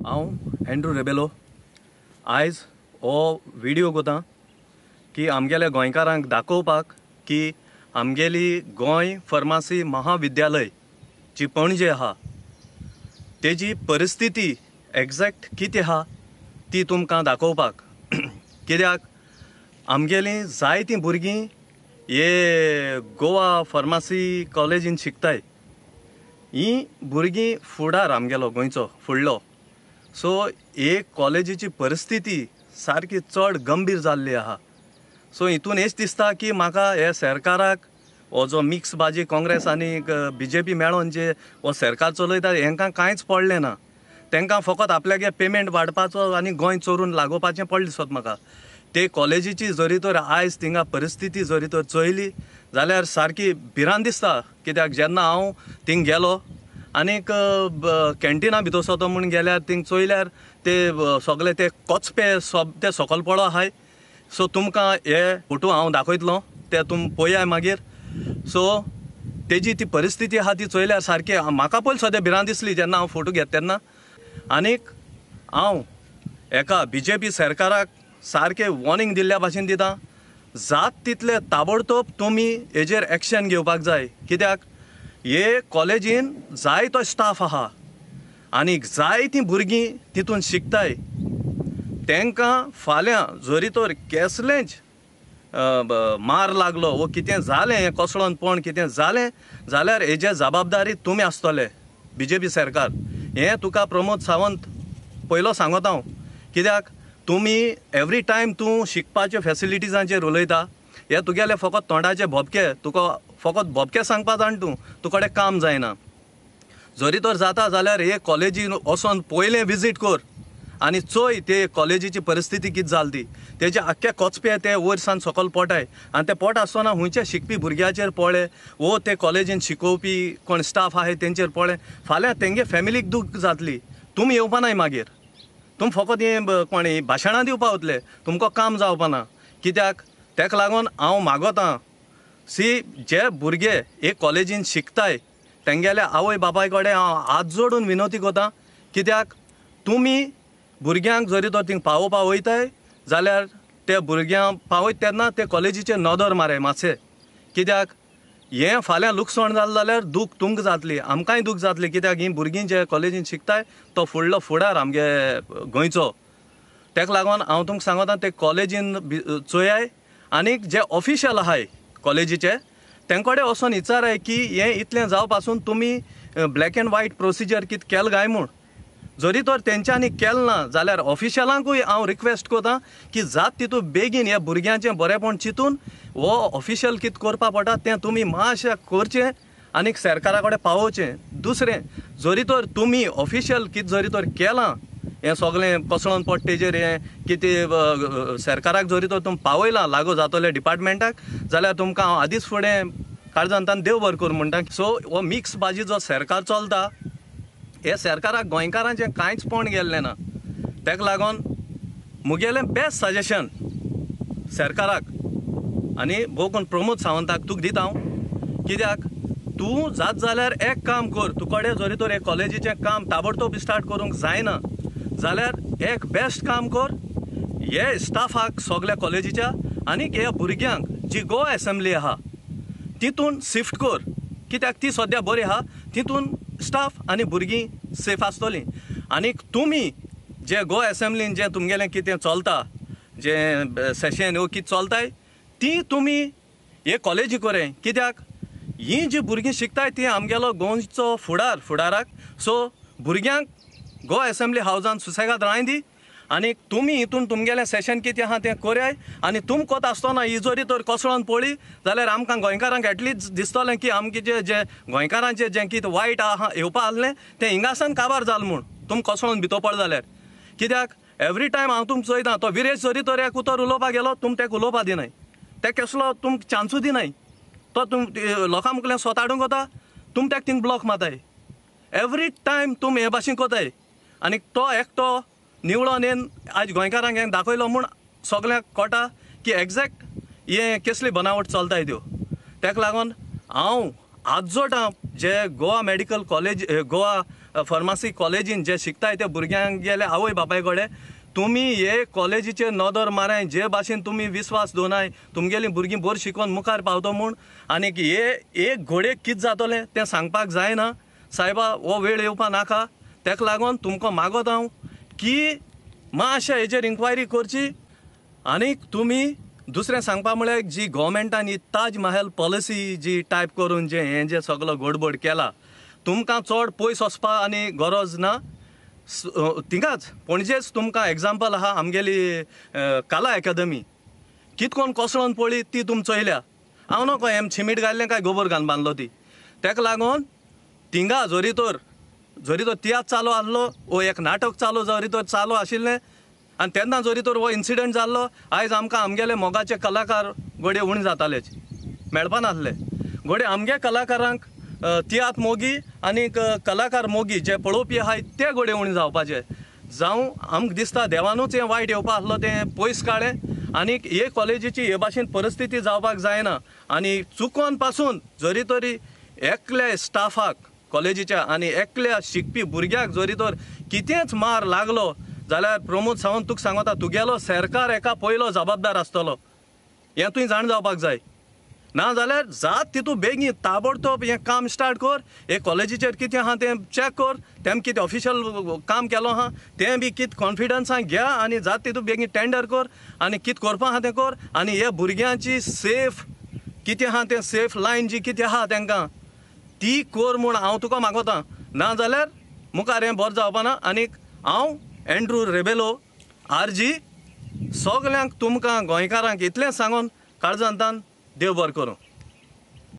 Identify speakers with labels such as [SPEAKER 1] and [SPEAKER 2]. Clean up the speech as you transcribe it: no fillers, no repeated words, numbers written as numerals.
[SPEAKER 1] हांव एंड्रू रेबेलो आयज हो व्हिडियो कोता की आमगेल्या गोंयकारांक दाखोवपाक की आमगेली गोंय फार्मासी महाविद्यालय जी पणजे आहा तेजी परिस्थिती एग्जॅक्ट कितें आहा ती तुमकां दाखोवपाक. कित्याक आमगेलीं जायतीं भुरगीं हे गोवा फार्मासी कॉलेजीन शिकताय, ही भुरगीं फुडार आमगेलो गोंयचो फुडलो. सो एक कॉलेजीची परिस्थिती सारकी चड गंभीर जाल्ली आहा. सो हितून हेच दिसता की म्हाका हे सरकाराक हो जो मिक्स भाजी काँग्रेस आनी बीजेपी मेळोन जे हो सरकार चलयता हेंकां कांयच पडलें ना. तांकां फकत आपल्यागे पेमेंट वाडपाचो आनी गोंय चोरून लागोवपाचें पडलें दिसत म्हाका. ते कॉलेजीची जरी तर आयज थिंगा परिस्थिती जरी तर चोयली जाल्यार सारकी भिरांत दिसता. कित्याक जेन्ना हांव थिंग गेलो आनीक कॅन्टिना भितर सोतो म्हूण गेल्यार थिंग चोयल्यार ते सगळे ते कोचपे सोब ते सकल पडो आहाय. सो तुमकां हे फोटो हांव दाखयतलो ते तुम पळयाय मागीर. सो तेजी ती परिस्थिती आहा ती चोयल्यार सारकी म्हाका पयलीं सद्या भिरांत दिसली जेन्ना हांव फोटो घेता तेन्ना. आनीक हांव एका बीजेपी सरकाराक सारकें वॉर्निंग दिल्ल्या भाशेन दिता, जात तितले ताबडतोब तुमी हेजेर एक्शन घेवपाक जाय. कित्याक हे कॉलेजीन जायतो स्टाफ आहा आनी जायतीं भुरगीं तितून शिकताय. तांकां फाल्यां जरी तर केसलेंच मार लागलो वो कितें जालें हें कोसळोन पण कितें जालें जाल्यार हेजे जबाबदारी तुमी आसतले बीजेपी सरकार. हें तुका प्रमोद सावंत पयलो सांगता हांव. कित्याक तुमी एवरी टायम तूं शिकपाचे फेसिलिटीजांचेर उलयता, हे तुगेले फकत तोंडाचे भोपके, तुका फकत भोपके सांगपा जाण तूं, तुकडे काम जायना. जरी तर जाता जाल्यार हे कॉलेजीन वचोन पयलें विजीट कर आनी चोय ते कॉलेजीची परिस्थिती कितें जाली ती. तेजे आख्खे कोचपे ते वयर सान सकयल पोटाय आनी ते पोट आसतना हुंयचे शिकपी भुरग्याचेर पळय वो ते कॉलेजीन शिकोवपी कोण स्टाफ आहाय तेंचेर पळय, फाल्यां तेंगे फॅमिलीक दूख जातली. तुमी येवपा नाय मागीर, तुमी फकत हें कोण भाशणां दिवपा वतले, तुमकां काम जावपा ना. कित्याक तेका लागून हांव मागोता सी जे भुरगे हे कॉलेजीन शिकताय तेंगेल्या आवय बापाय कडेन हांव हात जोडून विनवती करता. कित्याक तुमी भुरग्यांक जरी तर थिंग पावोवपा वयताय जाल्यार ते भुरग्यांक पावयता तेन्ना ते कॉलेजीचेर नदर माराय मातशें. कित्याक हें फाल्यां लुकसाण जालें जाल्यार दूख तुमकां जातली, आमकांय दूख जातली. कित्याक हीं भुरगीं जे कॉलेजीन शिकताय तो फुडलो फुडार आमगे गोंयचो. तेका लागून हांव तुमकां सांगता ते कॉलेजीन चोयाय आनीक जे ऑफिशियल आहाय कॉलेजीचे तेंकडे वचोन विचाराय की हें इतलें जावपासून तुमी ब्लॅक एंड व्हायट प्रोसिजर कितें केलें काय म्हूण. जरी तर तेंच्यांनी केलें ना जाल्यार ऑफिशियलांकूय हांव रिक्वेस्ट करता की जात तितून बेगीन ह्या भुरग्यांचें बरेंपण चिंतून हो ऑफिशियल कितें करपा पडटा तें तुमी मातशें करचें आनी सरकारा कडेन पावोवचें. दुसरें जरी तर तुमी ऑफिशियल कितें जरी तर केलां हें सगळें कोसळोन पडटा तेजेर हें कितें सरकाराक जरी तर तुमी पावयलां लागू जातलें डिपार्टमेंटाक जाल्यार तुमकां हांव आदींच फुडें काळजांतान देव बरें करूं म्हणटा. सो हो मिक्स भाजी जो सरकार चलता हे सरकाराक गोंयकारांचें कांयच पण गेल्लें ना. तेका लागून मुगेलें बेस्ट सजेशन सरकाराक आनी भोव कोण प्रमोद सावंताक तुका दिता हांव. कित्याक तूं जात जाल्यार एक काम कर, तुकडे जरी तर हे कॉलेजीचें काम ताबडतोब स्टार्ट करूंक जायना जाल्यार एक बेस्ट काम कर, हे स्टाफाक सगल्या कॉलेजीच्या आनी ह्या भुरग्यांक जी गोवा एसेंब्ली आहा तितून शिफ्ट कर. कित्याक ती सद्या बरी आहा, तितून स्टाफ आनी भुरगीं सेफ आसतलीं. आनी तुमी जे गोवा एसेंब्लीन जें तुमगेलें कितें चलता जें सेशन वो कितें चलताय ती तुमी हे कॉलेजी करें. कित्याक हीं जी भुरगीं शिकताय ती आमगेलो गोंयचो फुडार फुडाराक. सो भुरग्यांक गोवा एसेंब्ली हावजान सुसेगाद राय दी आनी तुमी हितून तुमगेलें सेशन कितें आहा तें करयाय. आनी तुम कोता आसतना ही जरी तर कोसळोन पळय जाल्यार आमकां गोंयकारांक एटलिस्ट दिसतलें की आमगे जे जे गोंयकारांचें जें कितें वायट आहा येवपा आहलें तें हिंगासान काबार जालें म्हूण तुम कोसळोन भितर पडले जाल्यार. कित्याक एवरी टायम हांव तुमकां चोयता तो विरेश जरी तर एक उतर उलोवपाक गेलो तुम तेका उलोवपा दिनाय, ते केसलो तुमकां चान्सूय दिनाय, तो तुम लोकां मुखार स्वता हाडूंक वता तुम तेका थिंग ब्लॉक मारताय. एवरी टायम तुम हे भाशेन कोताय आनी तो एकटो निवळोन येवन आयज गोंयकारांक हें दाखयलो म्हूण सगळ्यांक कळटा की एग्जॅक्ट हें केसली बनावट चलताय त्यो. तेका लागून हांव हात जोडटा जे Goa medical college Goa pharmacy कॉलेजीन जे शिकताय ते भुरग्यांक गेले आवय बापाय कडेन तुमी हे कॉलेजीचेर नदर माराय, जे भाशेन तुमी विस्वास दवरनाय तुमगेलीं भुरगीं बरी शिकोवन मुखार पावतो म्हूण. आनीक हे एक घोडेक कितें जातलें तें सांगपाक जायना सायबा, हो वेळ येवपा नाका. तेका लागून तुमकां मागत हांव की मातशें हेजेर इन्क्वायरी करची. आनीक तुमी दुसरें सांगपा म्हळ्यार जी गोवोरमेंटान ही ताज महल पॉलिसी जी टायप करून जे हें जें सगलो गडबड केला, तुमकां चड पयस वचपा आनी गरज ना. थिंगाच पणजेच तुमकां एग्जाम्पल आहा आमगेली कला एकादमी कितकोन कोसळोन पळय ती तुम चोयल्या. हांव नको हेम शिमीट घाल्लें काय गोबर घालून बांदलो ती. तेका लागून थिंगा जरी तर तियात्र चालू आसलो वो एक नाटक चालू जरी तर चालू आशिल्लें आनी तेन्ना जरी तर हो इन्सिडंट जाल्लो, आयज आमकां आमगेले मोगाचे कलाकार घडये उणें जातालेच, मेळपा नासले. घडये आमगे कलाकारांक तियात्र मोगी आनी कलाकार मोगी जे पळोवपी आहाय ते घडये उणें जावपाचे. जावं आमकां दिसता देवानूच हें वायट येवपा आसलो तें पयस काडलें. आनीक हे कॉलेजीची हे भाशेन परिस्थिती जावपाक जायना. आनी चुकोन पासून जरी तरी एकल्या स्टाफाक कॉलेजीच्या आनी एकल्या शिकपी भुरग्याक जरी तर कितेंच मार लागलो जाल्यार प्रमोद सावंत तुका सांगता तुगेलो सरकार एका पयलो जबाबदार आसतलो, हें तुवें जाण जावपाक जाय. ना जाल्यार जात तितू बेगीन ताबडतोब हें काम स्टार्ट कर, हे कॉलेजीचेर कितें आहा तें चॅक कर, तेम कितें ऑफिशियल काम केलो आहा तें बी कितें कॉन्फिडन्सान घे आनी जात तितू बेगीन टेंडर कर आनी कितें करपा आहा तें कर. आनी हे भुरग्यांची सेफ कितें आहा तें सेफ लायन जी कितें आहा तेंकां ती कर म्हूण हांव तुका मागोता. ना जाल्यार मुखार हें बरें जावपा ना. आनीक हांव एंड्रू रेबेलो आर जी सगल्यांक तुमकां गोंयकारांक इतलें सांगून काळजांतान देव बरें करूं.